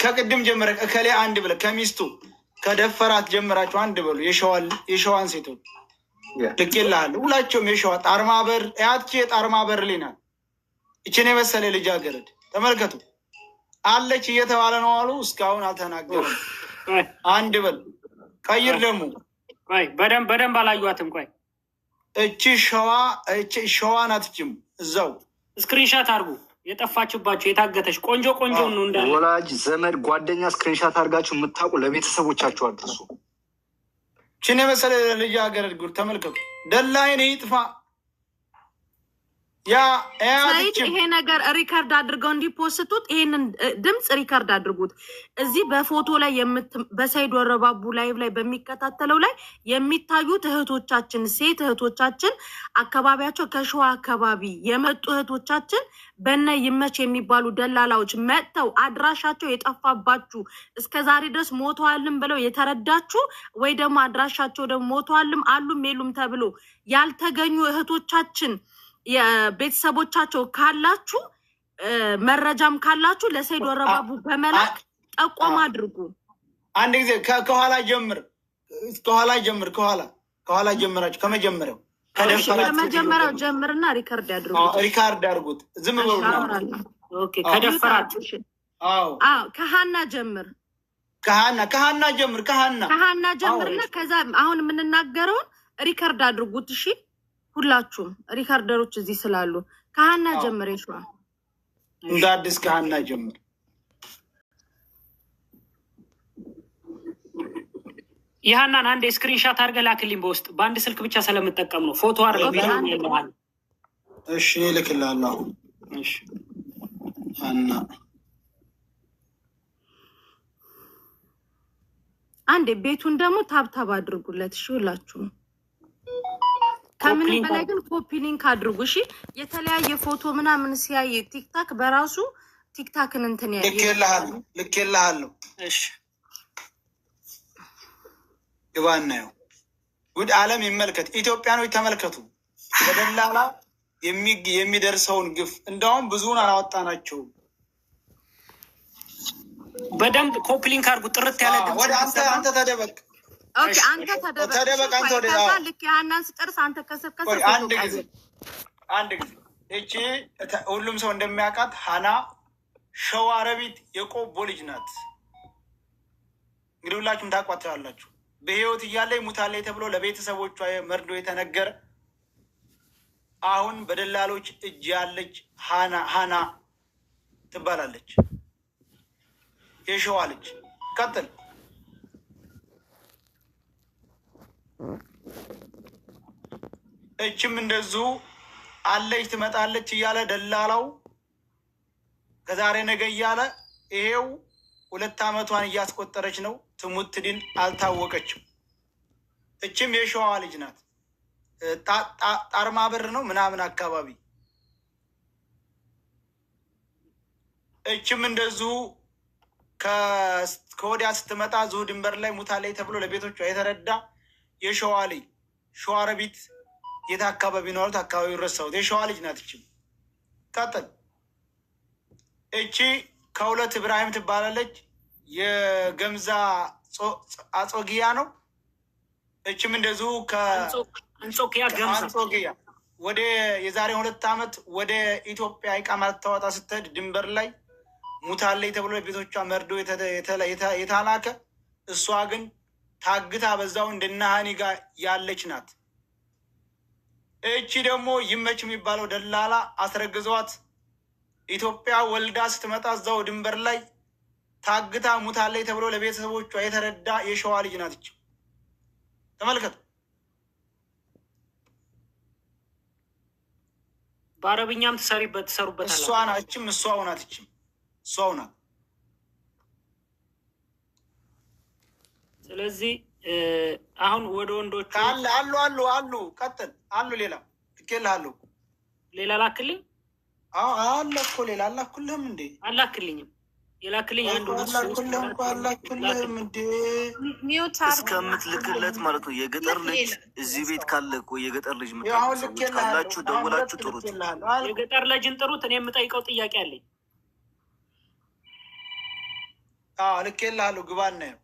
ከቅድም ጀምረ እከሌ አንድ ብለህ ከሚስቱ ከደፈራት ጀምራችሁ አንድ በሉ። የሸዋን ሴቶች ልኬልሃለሁ። ሁላቸውም የሸዋ ጣርማ በር ያቺ የጣርማ በር ላይ ናት። ይችን የመሰለ ልጃገረድ ተመልከቱ። አለች እየተባለ ነው አሉ። እስካሁን አልተናገሩም። አንድ በል ቀይር ደግሞ። ቆይ፣ በደንብ በደንብ አላዩዋትም። ቆይ። እቺ ሸዋ፣ እቺ ሸዋ ናት። እችም እዛው Screenshot አድርጉ። የጠፋችባቸው የታገተች ቆንጆ ቆንጆ ነው እንዳለ። ወላጅ ዘመድ ጓደኛ screenshot አድርጋችሁ የምታውቁ ለቤተሰቦቻችሁ አድርሱ። ችን የመሰለ ልጃገረድ ጉድ ተመልከቱ። ደላይን ይጥፋ ያ። ሰይድ፣ ይሄ ነገር record አድርገው እንዲ post ቱት ይሄንን ድምፅ record አድርጉት። እዚህ በፎቶ ላይ በሰይድ ወረባቡ live ላይ በሚከታተለው ላይ የሚታዩት እህቶቻችን፣ ሴት እህቶቻችን፣ አካባቢያቸው ከሸዋ አካባቢ የመጡ እህቶቻችን በነ ይመች የሚባሉ ደላላዎች መጥተው አድራሻቸው የጠፋባችሁ፣ እስከ ዛሬ ድረስ ሞተዋልም ብለው የተረዳችሁ ወይ ደግሞ አድራሻቸው ደግሞ ሞተዋልም አሉም የሉም ተብሎ ያልተገኙ እህቶቻችን የቤተሰቦቻቸው ካላችሁ፣ መረጃም ካላችሁ ለሰይድ ወረባቡ በመላክ ጠቆም አድርጉ። አንድ ጊዜ ከኋላ ጀምር፣ ከኋላ ጀምር፣ ከኋላ ጀምራችሁ ከመጀመሪያው ከደፈራት። ከመጀመሪያው ጀምርና record ያድርጉት። Record አድርጉት። ዝም በሉና። Okay፣ ከደፈራት። አዎ። አዎ፣ ከሀና ጀምር። ከሀና ጀምር፣ ከሀና። ከሀና ጀምርና ከዛ አሁን የምንናገረውን record አድርጉት። እሺ፣ ሁላችሁም recorder ኦች እዚህ ስላሉ ከሀና ጀምር። የሸዋ። እንደ አዲስ ከሀና ጀምር። ይህናን አንድ screenshot አድርገህ ላክልኝ በውስጥ። በአንድ ስልክ ብቻ ስለምጠቀም ነው። ፎቶ አድርገህ ቪዲዮ ያለሃል። እሺ፣ እኔ እልክልሃለሁ አሁን። እሺ ሀና። አንዴ ቤቱን ደግሞ tap tap አድርጉለት። እሺ ሁላችሁም፣ ከምንም በላይ ግን copy link አድርጉ። እሺ፣ የተለያየ ፎቶ ምናምን ሲያይ ቲክታክ በራሱ ቲክታክን እንትን ያ ልኬልሃለሁ፣ ልኬልሃለሁ። እሺ። ግባ እናየው። ጉድ ዓለም ይመልከት። ኢትዮጵያኖች ተመልከቱ፣ በደላላ የሚደርሰውን ግፍ። እንደውም ብዙውን አላወጣናቸውም። በደንብ copy link አድርጉ። ጥርት ያለ ድምፅ ወደ አንተ አንተ ተደበቅ። Okay፣ አንተ ተደበቅ። ተደበቅ አንተ ወደ ከዛ ልክ የሀናን ስጨርስ አንተ ከስር ከስር ቆይ፣ አንድ ጊዜ፣ አንድ ጊዜ። እቺ ሁሉም ሰው እንደሚያውቃት ሀና ሸዋረቢት የቆቦ ልጅ ናት። እንግዲህ ሁላችሁም ታውቋታላችሁ። በህይወት እያለ ሙታለች ተብሎ ለቤተሰቦቿ መርዶ የተነገረ፣ አሁን በደላሎች እጅ ያለች ሀና ትባላለች። የሸዋ ልጅ። ቀጥል። እችም እንደዚሁ አለች ትመጣለች እያለ ደላላው ከዛሬ ነገ እያለ ይሄው 2 ዓመቷን እያስቆጠረች ነው። ትሙት ትድን አልታወቀችም። እችም የሸዋ ልጅ ናት። ጣርማ በር ነው ምናምን አካባቢ። እችም እንደዚሁ ከወዲያ ስትመጣ ዙ ድንበር ላይ ሙታለች ተብሎ ለቤቶቿ የተረዳ የሸዋ ልጅ፣ ሸዋረቢት የት አካባቢ ነው አሉት። አካባቢው ረሳሁት። የሸዋ ልጅ ናት። እችም። ቀጥል። እቺ ከሁለት ኢብራሂም ትባላለች። የገምዛ አጾጊያ ነው። እችም እንደዚሁ አንጾኪያ ገምዛ። ከአንጾኪያ ወደ የዛሬ 2 ዓመት ወደ ኢትዮጵያ ኢቃማ ልታወጣ ስትሄድ ድንበር ላይ ሙታለች ተብሎ ቤቶቿ መርዶ የተላከ፣ እሷ ግን ታግታ በዛው እንደናሃኒ ጋር ያለች ናት። እቺ ደግሞ ይመች የሚባለው ደላላ አስረግዟት ኢትዮጵያ ወልዳ ስትመጣ እዛው ድንበር ላይ ታግታ ሙታለች ተብሎ ለቤተሰቦቿ የተረዳ የሸዋ ልጅ ናት። እቺ ተመልከቱ። በአረብኛም ትሰሪበት ትሰሩበታል። እሷ ናችም እሷው ናት። እችም እሷው ናት። ስለዚህ አሁን ወደ ወንዶቹ አለ አሉ አሉ አሉ። ቀጥል። አሉ ሌላ ልኬልሃለሁ። ሌላ ላክልኝ። አዎ አለ እኮ ሌላ። አላኩልህም እንዴ? አላክልኝም። የላክልኝ አንድ ሁለት ሶስት አላኩልህም እኮ፣ አላኩልህም እንዴ? Mute አድርጉ። እስከምትልክለት ማለት ነው። የገጠር ልጅ እዚህ ቤት ካለ እኮ የገጠር ልጅ አሁን የምታውቁ ሰዎች ልኬልሃለሁ። ካላችሁ አሁን ደውላችሁ ሁለት ጥሩት። ልኬልሃለሁ። የገጠር ልጅን ጥሩት። እኔ የምጠይቀው ጥያቄ አለኝ። አዎ ልኬልሃለሁ፣ ግባ እናየው።